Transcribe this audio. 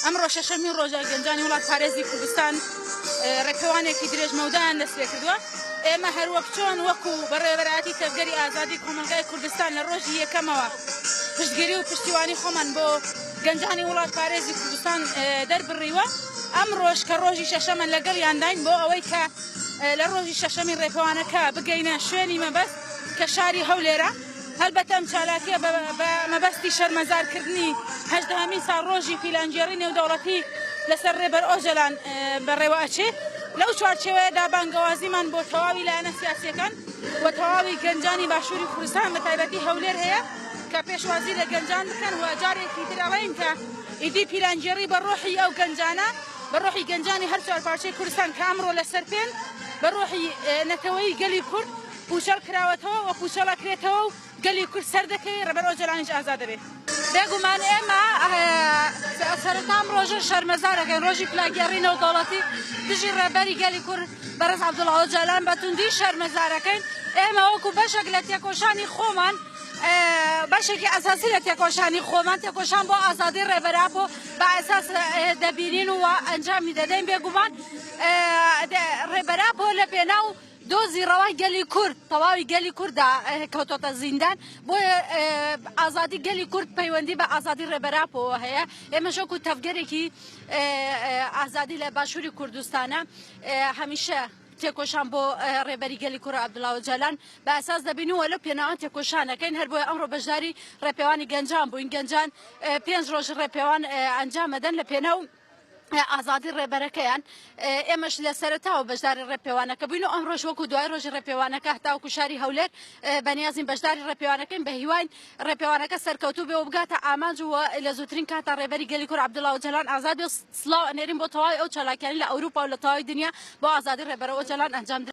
ئەمڕۆ شەشەمین ڕۆژە گەنجانی وڵاتپارێزی کوردستان ڕێپێوانێکی درێژمەودایان دەست پێکردووە. ئێمە هەروەک چۆن وەکو بەڕێوەبەرایەتی تەڤگەری ئازادی کۆمەڵگای کوردستان لە ڕۆژی یەکەمەوە پشتگیری و پشتیوانی خۆمان بۆ گەنجانی وڵاتپارێزی کوردستان دەربڕیوە، ئەمڕۆش کە ڕۆژی شەشەمە لەگەڵیانداین بۆ ئەوەی کە لە ڕۆژی شەشەمی ڕێپێوانەکە بگەینە شوێنی مەبەست کە شاری هەولێرە. هەلبەتە ئەم چالاکیە بە مەبەستی شەرمەزارکردنی هەژدەهەمین ساڵڕۆژی پیلانگێڕی نێودەوڵەتی لەسەر ڕێبەر ئۆجەلان بەڕێوە ئەچێ. لەو چوارچێوەیەدا بانگەوازیمان بۆ تەواوی لایەنە سیاسیەکان و تەواوی گەنجانی باشووری کوردستان بە تایبەتی هەولێر هەیە کە پێشوازی لە گەنجان بکەن و جارێکی تر ئەڵێین کە ئیدی پیلانگێڕی بە ڕۆحی ئەو گەنجانە بە ڕۆحی گەنجانی هەر چوارپارچەی کوردستان کە ئەمڕۆ لەسەر پێن بە ڕۆحی نەتەوەیی گەلی کورد پوچەڵ کراوەتەوە و پوچەڵ ئەکرێتەوە و گەلی کورد سەردەکەوێ، ڕێبەر ئۆجەلانیش ئازاد دەبێ. بێگومان ئێمە سەرەتا ئەم ڕۆژە شەرمەزار ئەکەین، ڕۆژی پلانگێڕی نێودەوڵەتی دژی ڕێبەری گەلی کورد بەڕێز عەبدوڵا ئۆجالان بە توندی شەرمەزار ئەکەین. ئێمە وەکو بەشێک لە تێکۆشانی خۆمان، بەشێکی ئەساسی لە تێکۆشانی خۆمان، تێکۆشان بۆ ئازادی ڕێبەر ئاپۆ بە ئەساس دەبینین و ئەنجامی دەدەین. بێگومان ڕێبەر ئاپۆ لە پێناو دۆزی ڕەوای گەلی کورد تەواوی گەلی کورددا کەوتۆتە زیندان، بۆیە ئازادی گەلی کورد پەیوەندی بە ئازادی ڕێبەر ئاپۆوە هەیە. ئێمەش وەکو تەڤگەرێکی ئازادی لە باشووری کوردستانە هەمیشە تێکۆشان بۆ ڕێبەری گەلی کورد عەبدوڵا ئۆجالان بە ئەساس دەبین و لەو پێناوە تێکۆشانەکەین. هەر بۆیە ئەمڕۆ بەشداری ڕێپێوانی گەنجان بووین. گەنجان پێنج ڕۆژ ڕێپێوان ئەنجامەدەن لە پێناو ئازادی ڕێبەرەکەیان، ئێمەش لە سەرەتاوە بەشداری ڕێپێوانەکە بووین و ئەمڕۆش وەکو دوای ڕۆژی ڕێپێوانەکە هەتاوەکو شاری هەولێر بەنیازین بەشداری ڕێپێوانەکەین، بە هیواین ڕێپێوانەکە سەرکەوتوو بێ و بگاتە ئامانج و لە زووترین کاتا ڕێبەری گەلی کورد عەبدوڵا ئۆجەلان ئازاد بێ و سڵاو ئەنێرین بۆ تەواوی ئەو چالاکیانەی لە ئەوروپا و لە تەواوی دنیا بۆ ئازادی ڕێبەر ئۆجەلان ئەنجام درا.